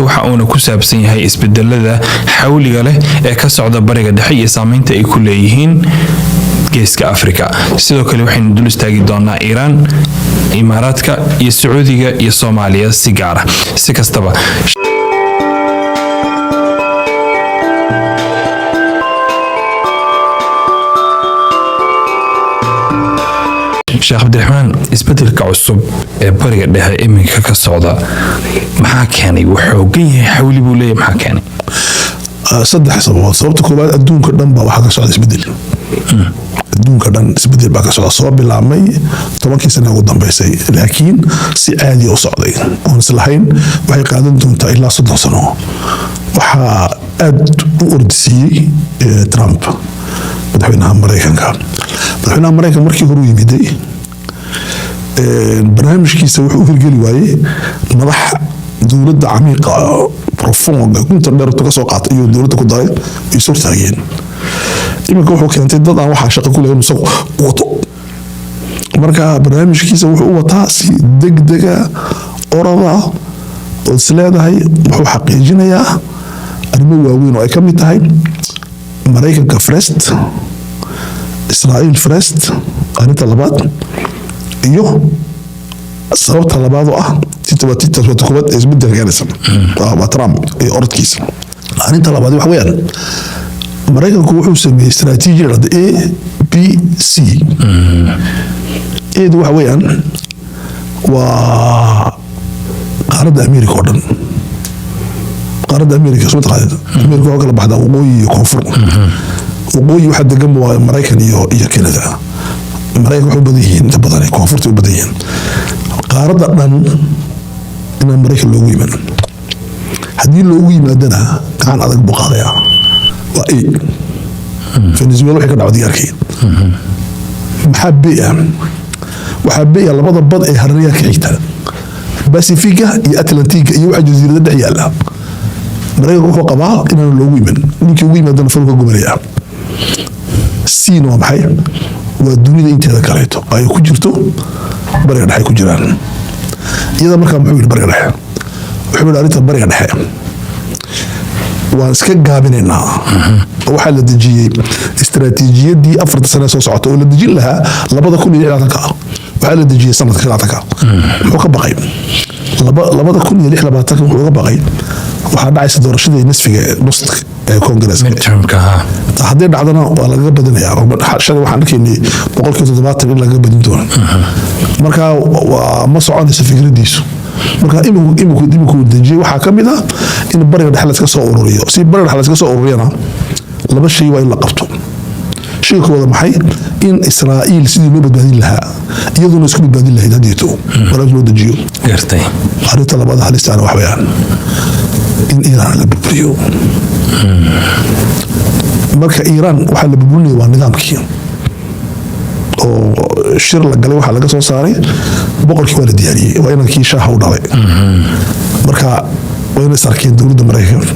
Waxa uuna ku saabsan yahay isbedelada xawliga leh ee ka socda Bariga Dhexe iyo saameynta ay ku leeyihiin Geeska Afrika. Sidoo kale waxaynu dul istaagi doonaa Iiraan, Imaaraadka iyo Sacuudiga iyo Soomaaliya si gaara. Si kastaba, Sheekh Cabdiraxmaan, isbedelka cusub ee Bariga Dhexe iminka ka socda maxaa keenay? Wuu xoogan yahay, xawli buu leeyahay, maxaa keenay? Saddex sababood. Sababta koowaad, adduunka dhan baa waxaa ka socda isbedel. Adduunka dhan isbedel baa ka socda, soo bilaabmay 10kii sana ugu dambeysay, laakiin si caadiya u socday oon islahayn waxay qaadan doontaa ilaa 30 sano. Waxaa aad u ordisiiyey Trump, madaxweynaha Maraykanka. Madaxweynaha Maraykanka markii hore u yimiday, barnaamijkiisa wuxuu u hirgeli waayey madax dowladda camiiqa, profound, gunta dheerto ka soo qaatay iyo dowladda ku daray ay is hortaageen. Iminka wuxuu keentay dad aan waxaa shaqo ku lehayn isagu wato. Marka barnaamijkiisa wuxuu u wataa si degdega, orada oo is leedahay wuxuu xaqiijinayaa arrimo waaweyn oo ay ka mid tahay Maraykanka first, Israa'iil first. Arrinta labaad iyo sababta labaad oo ah tita koowaad ee isbedelka keenaysa waa Trump iyo orodkiisa. Arrinta labaad waxa weeyaan, Maraykanku wuxuu sameeyey istaraatiiji la dhahdo A B C. Edu waxa weeyaan waa qaaradda America oo dhan. Qaaradda America soo taqaanid, America waxaa kala baxdaa waqooyi iyo koonfur. Waqooyi waxaa degan waa Maraykan iyo Canada. Maraykan waxay u badan yihiin inta badan koonfurta u badan yihiin. Qaaradda dhan inaan Maraykan loogu iman, haddii loogu yimaadana gacan adag buu qaadayaa. Waa A. Venezuela waxay ka dhacday diyaarkii. Maxaa B ah? Waxaa B ah labada bad ee hareeraha ka xigta, Basifiga iyo Atlantiga, iyo waxa jasiirada dhex yaala. Maraykanku wuxuu qabaa inaan loogu iman, ninkii ugu yimaadana faru ka gubanaya. Cna waa maxay? Waa dunida inteeda kaleeto ay ku jirto Bariga Dhexe ku jiraan iyada. Markaa muxuu yidhi Bariga Dhexe? Wuxuu yidhi arrinta Bariga Dhexe waan iska gaabinaynaa. Oo waxaa la dejiyey istaraatiijiyadii 4ta sane soo socota oo la dejin lahaa 2026-ka. Waxaa la dejiyey sanadka labaatanka. Muxuu ka baqay 2026-ka? Wuxuu ka baqay waxaa dhacaysa doorashadii nisfiga, nus ee Koongareeska. Midtermka ha. Haddii dhacdana waa lagaga badinayaa. Shalay waxaan arkaynay 70% in lagaga badin doono. Marka waa ma soconaysa fikradiisu. Marka iminku dejiyey waxaa ka mid ah in Bariga Dhexe layska soo ururiyo. Si Bariga Dhexe layska soo ururiyana, laba shay waa in la qabto. Shayga koowaad maxay? In Israa'iil sidii loo badbaadin lahaa, iyaduna isku badbaadin lahayd haddeeto barnaamij loo dejiyo. Gartay. Arrinta labaad halistaana wax weeyaan in Iiraan la burburiyo. Marka Iiraan waxaa la burburinaya waa nidaamkii oo shir la galay. Waxaa laga soo saaray boqorkii waa la diyaariyey, waa inankii shaaha u dhalay. Marka waa inay sarkeen dowladda Maraykanka.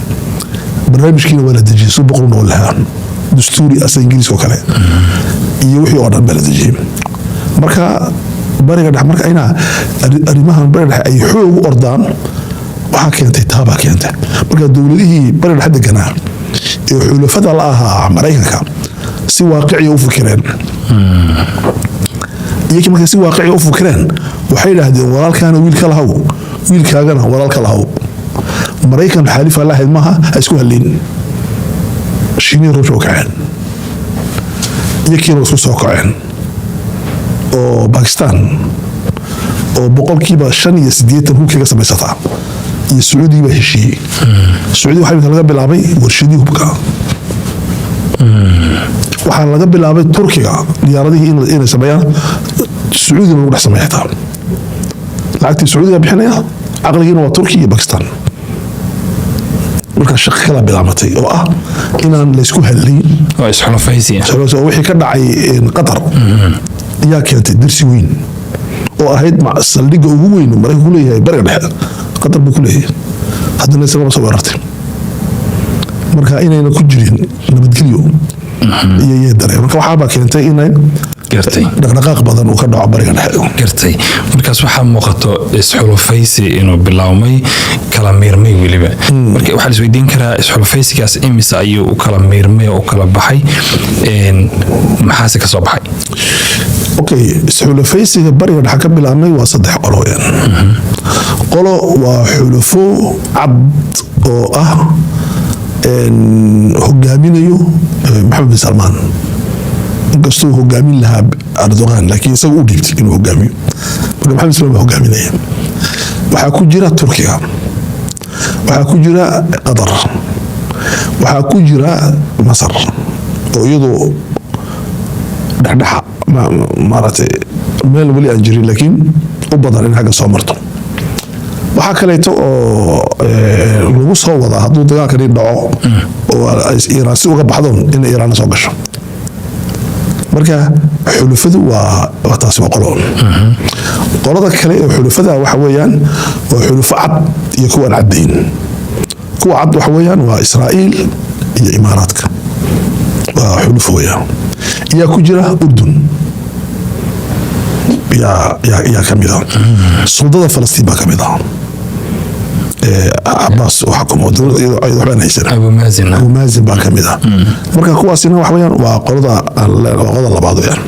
Barnaamijkiina waa la dejiyey suu boqor u noqon lahaa, dastuuri asa Ingiriiska oo kale iyo wixii oo dhan baa la dejiyey. Marka Bariga Dhexe, marka inaa arrimahan Bariga Dhexe ay xoog u ordaan waxaa keentay, taabaa keentay. Marka dowladihii Bariga Dhexe deganaa ee xulafada la ahaa Maraykanka si waaqiciya u fikireen. Iyakii markay si waaqiciya u fikireen waxay idhaahdeen: walaalkaana wiilka lahaw, wiilkaagana walaalka lahaw. Maraykan xaalifa lahayd maaha, ha isku halleyn. Shiinihii ruushka u kaceen, iyakiina isku soo kaceen, oo Bakistan oo 85% hubkaga samaysataa iyo Sacuudigii baa heshiiyey. Sacuudi waxaa imika laga bilaabay warshadii hubka. Waxaa laga bilaabay Turkiga diyaaradihii inay sameeyaan, Sacuudina lagu dhex sameeya. Xitaa lacagtii Sacuudiga bixinaya, caqligiina waa Turki iyo Bakistan. Marka shaqo kala bilaabatay oo ah inaan laysku hallayn. Waa isxulafaysi. Oo wixii ka dhacay Qatar ayaa keentay darsi weyn oo ahayd saldhigga ugu weyn oo Maraykanku ku leeyahay Bariga Dhexe Qatar buu ku leeyahay, haddana isagaba soo weerartay. Marka inayna ku jirin nabadgelyo iyo dareen. Marka waxaabaa keentay inay Dhaqdhaqaaq badan uu ka dhaco Bariga Dhexe. Gartay. Markaas waxaa muuqato isxulufaysi inuu bilaawmay, kala miirmay weliba. Marka waxaa la isweydiin karaa, isxulufaysigaas imise ayuu u kala miirmay oo u kala baxay, maxaase ka soo baxay? Okay, isxulufaysiga Bariga Dhexe ka bilaabmay waa saddex qolo weyaan. Qolo waa xulufo cad oo ah hogaaminayo Maxamed bin Salmaan. Inkastuu hogaamin lahaa Erdogan, laakiin isaga u dhiibtay inuu hogaamiyo. Marka Maxamed bin Salmaan baa hogaaminaya. Waxaa ku jira Turkiga, waxaa ku jira Qatar, waxaa ku jira Masar oo iyadu dhexdhexa, maaragtay, meel weli aan jirin, laakiin u badan in xagga soo marto. Waxaa kaleeto oo lagu soo wadaa, hadduu dagaalkani dhaco oo ay Iiraan si uga baxdoon, in Iiraanna soo gasho. Marka xulufadu waa taasi, waa qolo. Qolada kale ee xulufada waxa weeyaan waa xulufo cad iyo kuwa aan caddayn. Kuwa cad waxa weeyaan waa Israa'iil iyo Imaaraadka, waa xulufo weeyaan. Yaa ku jira Urdun, yaa ka mid ah. Suldada Falastiin baa ka mid ah, Cabaas oo xukumo dowlad iyadoo waxbaan haysan. Abu Maazin. Abu Maazin baa ka mid ah. Marka kuwaasina waxa weeyaan waa qolada waa qolada labaad weeyaan.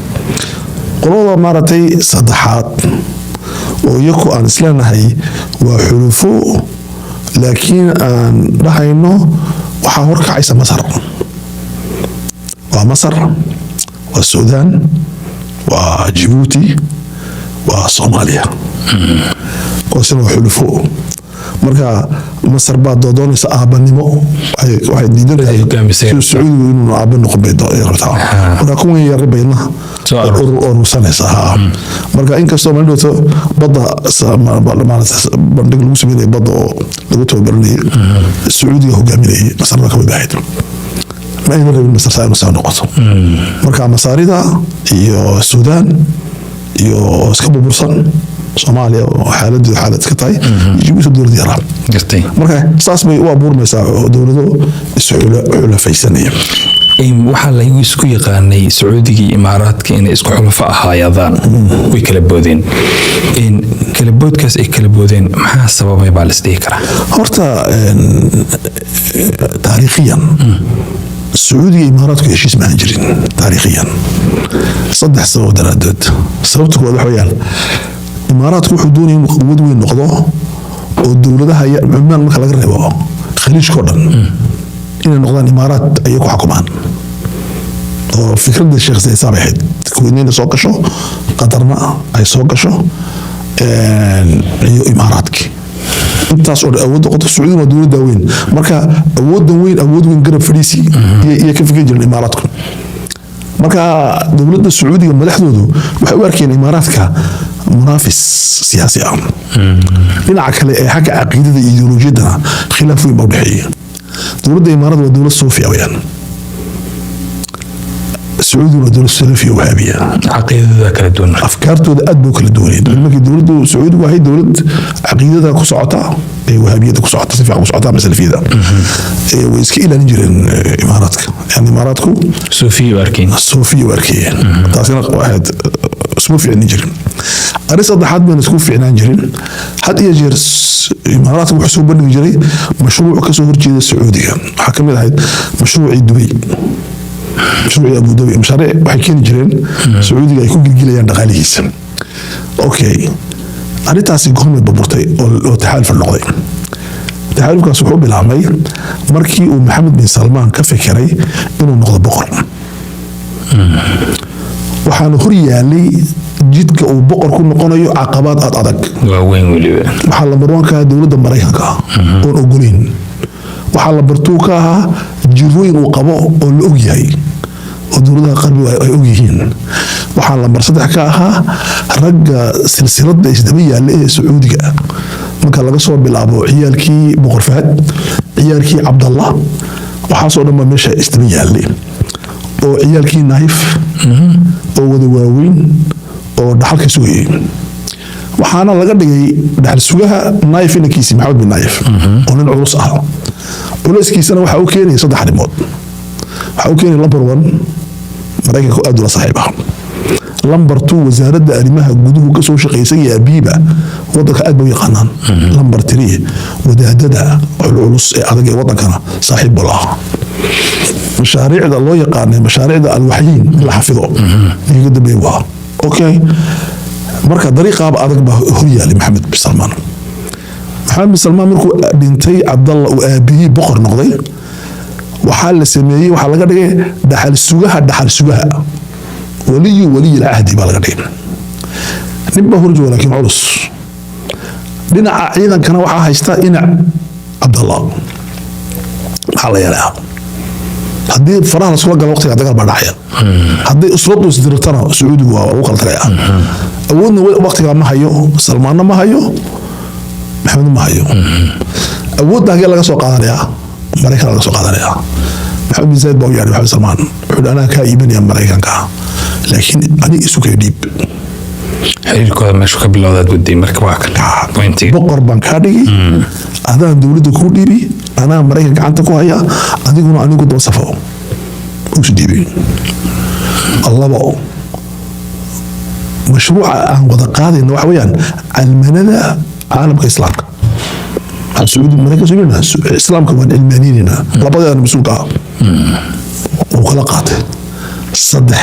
Qolada, maaragtay, saddexaad oo iyaku aan isleenahay waa xulufo, laakiin aan dhahayno waxaa horkacaysa Masar. Waa Masar, waa Suudaan, waa Jibuuti, waa Soomaaliya. Kuwaasina waa xulufo. Marka Masar baa doodoonaysa aabanimo, waxay diidan tahay Hogaamisay. siduu Sacuudigu inuu aaba noqon bay rabtaa. Marka kuwan yar bayna Soo aroortay. Urursanaysa ha. Marka inkastoo maalin dhowto badda maaragtay bandhig lagu sameynaya badda oo lagu tababaranayay, Sacuudiga hogaaminayay, Masarna kamid ahayd. Ma ayna rabin Masar saa inuu saa noqoto. Marka Masaarida iyo Suudaan iyo iska burbursan Soomaaliya oo xaaladeedu xaalad iska tahay, Jibuuti dowlad yaraa. Marka saas bay u abuurmaysaa oo dowlado isxulafaysanaya. Waxaa lagu isku yaqaanay Sacuudiga iyo Imaaraadka inay isku xulafo ahaayadaan, way kala boodeen. Kala boodkaas ay kala boodeen maxaa sababay baa laisdhihi karaa? Horta taariikhiyan Sacuudiga iyo Imaaraadku heshiis ma ahan jirin taariikhiyan, saddex sabab daraadood. Sababta koowaad waxa weeyaan, Imaaraadku wuxuu doonaya inuu quwad weyn noqdo oo dowladaha Cumaan marka laga reebo Khaliijka oo dhan inay noqdaan Imaaraad ayay ku xukumaan, oo fikradda Sheekh Zayed bay ahayd, Kuweydna soo gasho, Qatarna ay soo gasho iyo Imaaraadki, intaas oo dhan awood noqoto. Sacuudiga waa dowladda weyn, marka awooddan weyn, awood weyn garab fadhiisi iyo ka fikri jireen Imaaraadku. Marka dowladda Sacuudiga madaxdoodu waxay u arkeen Imaaraadka munaafis siyaasi ah. Dhinaca kale ee xagga caqiidada iyo ideolojiyadana khilaaf weyn baa u dhexeeya. Dowladda Imaarada waa dowlad suufiya weyaan, Sacuudiguna waa dowlad salafiya wahaabiya. Caqiidada kala duwan marka. Afkaartooda aad bay u kala duwaneed. Markii dowladdu Sacuudigu ahayd dowlad caqiidada ku socota ee wahaabiyada ku socota, si fiican ku socota ama salafiyada, way iska ilaalin jireen Imaaraadka. Yani Imaaraadku suufiya u arkeen. Suufiya u arkayeen. Taasina waxayd isma fiicnin jirin. Arrin saddexaad bayna isku fiicnaan jirin. Had iyo jeer Imaaraadka wuxuu soo bandhigi jiray mashruuc kasoo horjeeda Sacuudiga. Waxaa ka mid ahayd mashruucii Dubay, mashruucii Abu Dhabi. Mashaariic waxay keeni jireen Sacuudiga ay ku gilgilayaan dhaqaalihiisa. Okay, arrintaasi goormay burburtay oo taxaaluf noqday? Taxaalufkaas wuxuu bilaabmay markii uu Maxamed bin Salmaan ka fikiray inuu noqdo boqor. Waxaana hor yaalay jidka uu boqor ku noqonayo caqabaad aad adag. Waaweyn weliba. Waxaa lambar one ka ahaa dowladda Maraykanka ah oon ogolayn. Waxaa lambar two ka ahaa jirooyin uu qabo oo la og yahay oo dowladaha qarbiga ay og yihiin. Waxaa lambar saddex ka ahaa ragga silsiladda isdaba yaalla ee Sacuudiga, marka laga soo bilaabo ciyaalkii Boqor Fahad, ciyaalkii Cabdallah, waxaasoo dhan baa meesha isdaba yaallay, oo ciyaalkii Naayif oo wada waaweyn oo dhaxalka sugayay. Waxaana laga dhigay dhaxal sugaha Naayif inankiisi Maxamed bin Naayif oo nin culus ah. Culayskiisana waxaa u keenaya saddex arrimood. Waxaa u keenaya, number one, Maraykanka aad ula saaxiib ah. Number two, wasaaradda arrimaha guduhu kasoo shaqaysay aabiiba, wadanka aad bay u yaqaanaan. Number three, wadaadada culculus ee adag ee wadankana saaxiib buu lahaa. Mashaariicda loo yaqaanay mashaariicda alwaxyiin in la xafido iga dambeey waa okay. Marka dariiqaaba adag baa hor yaalay Maxamed bin Salmaan. Maxamed bin Salmaan markuu dhintay Cabdalla, uu aabihii boqor noqday, waxaa la sameeyey, waxaa laga dhigay dhaxal sugaha, dhaxal sugaha, waliyu waliy alcahdi baa laga dhigay. Nin baa horjooga, laakiin culus. Dhinaca ciidankana waxaa haysta dhinac Cabdalla. Maxaa la yeelaa haddii faraha lasula galo? Waqtiga dagaal baa dhacaya. Hadday usradu isdirirtana, Sacuudigu waa lagu kala tagaya. Awoodna waqtigaa ma hayo, Salmaanna ma hayo, Maxamed ma hayo. Awoodda hagee laga soo qaadanayaa? Maraykan laga soo qaadanaya. Maxamed bin Zayd baa u yeedhay Maxamed Salmaan. Wuxuu anaa kaa iibinaya Maraykanka, laakiin ani isu kay dhiib. Xiriirkooda meeshu ka bilowdaad waday marka waa kan pointiga. Boqor baan kaa dhigi, adaan dowladda kuu dhiibi, anaa Maraykan gacanta ku haya, adiguna anigu daba safo. Isu dhiibay. Labo, mashruuca aan wada qaadayna waxa weeyaan calmanada caalamka islaamka. Waxaan Sacuudi Maraykan soo iibinaa, islaamka waan cilmaaninaynaa, labadeedana mas-uulka ah wuu kala qaatay. Saddex,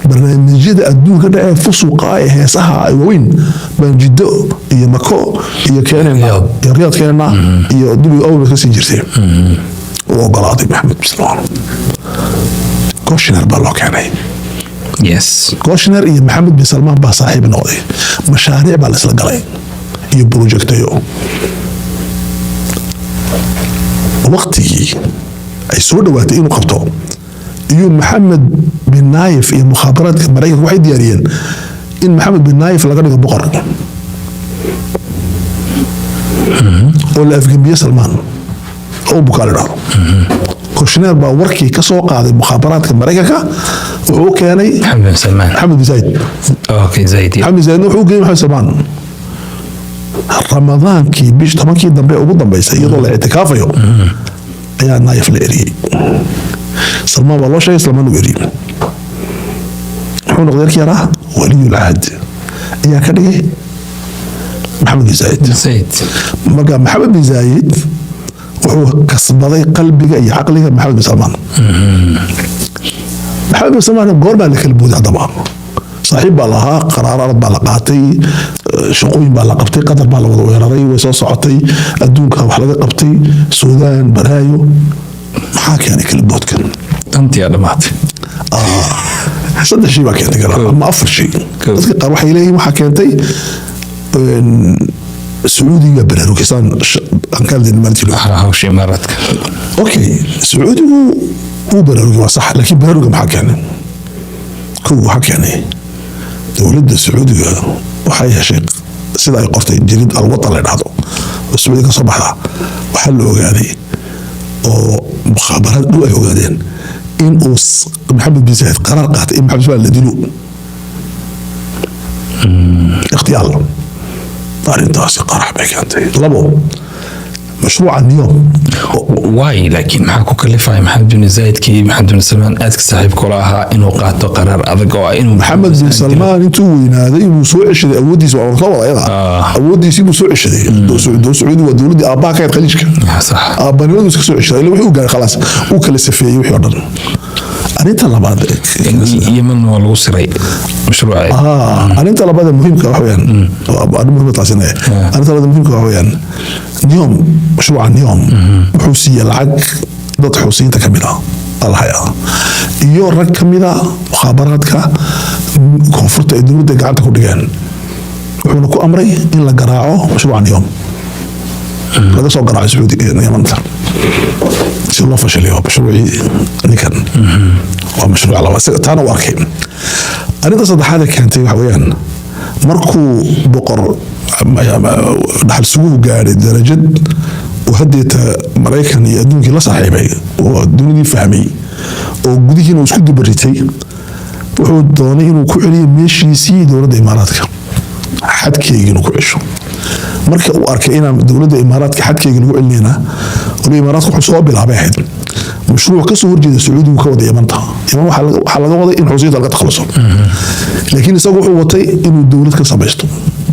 barnaamijyada adduunka dhacee fusuqa ee heesaha ay waaweyn baan Jiddo iyo Mako iyo keenaynaa iyo Riyaad keenaynaa iyo Dubai awal ka sii jirtay. Uu ogolaaday Maxamed bin Salmaan. Kushner baa loo keenay. Kushner iyo Maxamed bin Salmaan baa saaxiib noqday. Mashaariic baa la isla galay iyo projectayo. Waqtigii ay soo dhawaatay inuu qabto iyo Maxamed bin Naayif iyo mukhaabaraadka Maraykanka waxay diyaariyeen in Maxamed bin Naayif laga dhigo boqor oo la afgembiye Salmaan oo bukaali dhahdo. Kushner baa warkii ka soo qaaday mukhaabaraadka Maraykanka, wuxuu u keenay Maxamed bin Salmaan. Maxamed bin Zayd. Okay, Zayd. Maxamed bin Zaydna wuxuu u geeyey Maxamed Salmaan Ramadaankii bish 10kii dambe ugu dambeysay, iyadoo la ictikaafayo ayaa Naayif la eriyey. Salmaan baa loo sheegay, Salmaan uu eriyey. Muxuu noqday yarkii yaraa? Waliyul cahd ayaa ka dhigay Maxamed bin Zayd. Zayd. Marka Maxamed bin Zaayid wuxuu kasbaday qalbiga iyo caqliga Maxamed bin Salmaan. Maxamed bin Salmaan goor baa la kala booday. Haddaba saaxiib baa lahaa, qaraar arad baa la qaatay, shaqooyin baa la qabtay, Qatar baa la wada weeraray, way soo socotay, adduunka wax laga qabtay, Suudaan baraayo. Maxaa keenay kala boodkan? Dantii aa dhamaatay. Saddex shay baa keentay kala ama afar shay. Dadka qaar waxay leeyihiin waxaa keentay Sacuudiga baraarugisaan aan ka hadlayna maalintii. Hawsha Imaaraadka. Okay, Sacuudigu wuu baraarugay, waa sax, laakiin baraaruga maxaa keenay? Kow, waxaa keenay dowladda Sacuudiga waxay heshay, sida ay qortay jariid Alwatan la dhahdo oo Sacuudiga ka soo baxda, waxaa la ogaaday oo mukhaabaraad dhow ay ogaadeen in uu Maxamed bin Zayd qaraar qaatay in Maxamed bin la dilo, ikhtiyaal. Arrintaasi qarax bay keentay. Labo, mashruuca Niyom. Waay, laakiin maxaa ku kalifaya Maxamed bin Zaydkii Maxamed bin Salmaan aadka saaxiibka ula ahaa inuu qaato qaraar adag oo ah inuu Maxamed bin Salmaan intuu weynaaday buu soo ceshaday awooddiisa. Waa soo wada ayada. Awooddiisii buu soo ceshaday. Sacuudi waa dowladdii aabbaha ka ahayd Khaliijka. Aabbanimadu iska soo ceshaday ila wuxuu gaaray, khalaas, uu kala safeeyey wixii oo dhan. Arrinta labaad Yemen waa lagu siray mashruuca. Arrinta labaad ee muhiimka waxa weeyaan, waa arrin muhiim taasina. Arrinta labaad ee muhiimka waxa weeyaan Niyom. Mashruuca Niyom wuxuu siiyey lacag dad Xuusiyiinta ka mid ah alhaya iyo rag ka mid a mukhaabaraadka koonfurta ay dowladda gacanta ku dhigeen, wuxuuna ku amray in la garaaco mashruuca Niyom, laga soo garaaco Sacuudi Yamanta si loo fashiliyo mashruucii ninkan. Waa mashruuc labaad. Taana u arkay. Arrinta saddexaad ee keentay waxa weeyaan markuu boqor dhaxal suguhu gaadhay darajad uu haddeeta Maraykan iyo adduunkii la saaxiibay oo dunidii fahmay oo gudihiina uu isku dubaritay, wuxuu doonay inuu ku celiyo meeshiisii dowladda Imaaraadka, xadkeygii inuu ku cesho. Marka uu arkay inaan dowladda Imaaraadka xadkeygii lagu celinayna, wali Imaaraadka wuxuu soo bilaabay ahayd Mashruuc kasoo horjeeda Sacuudigu ka wada Yamanta. Yaman waxaa laga waday in Xuusiyinta laga takhaluso, laakiin isagu wuxuu watay inuu dowlad ka samaysto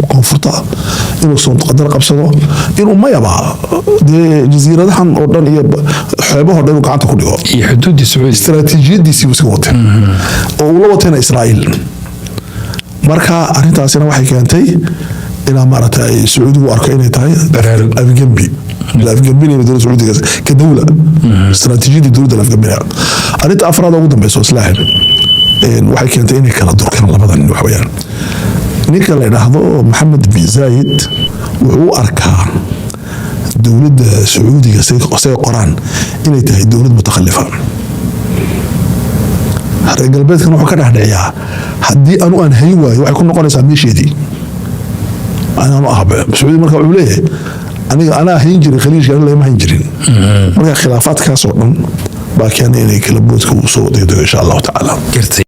koonfurta, inuu Soqodra qabsado, inuu mayaba dee jasiiradahan oo dhan iyo xeebahoo dhan inuu gacanta ku dhigo iyo xuduuddii Sacuudiga. Istaraatiijiyadiisii buu iska watay oo uu la watayna Israa'iil. Marka arrintaasina waxay keentay inaa maaragtay ay Sacuudigu arko inay tahay Baraarug. Afgembi la afgembinayo dowladda Sacuudiga ka dowla, istaraatiijiyadii dowladda la afgembinayo. Arrinta afraad oo ugu dambeysa oo islaahay waxay keentay inay kala durkaan labada nin wax weeyaan, ninka la idhaahdo Maxamed bin Zayid wuxuu u arkaa dowladda Sacuudiga, say qoraan, inay tahay dowlad mutakhalifa. Reer galbeedkan wuxuu ka dhexdhiciyaa haddii anu aan hayn waayo, waxay ku noqonaysaa meesheedii anaanu ahbe Sacuudi. Marka wuxuu leeyahay, aniga anaa hayn jiray Khaliijka, aniga lagama hayn jirin. Marka khilaafaadkaas oo dhan baa keenay inay kala boodka uu soo degdego, insha Allahu tacaala. Gartay.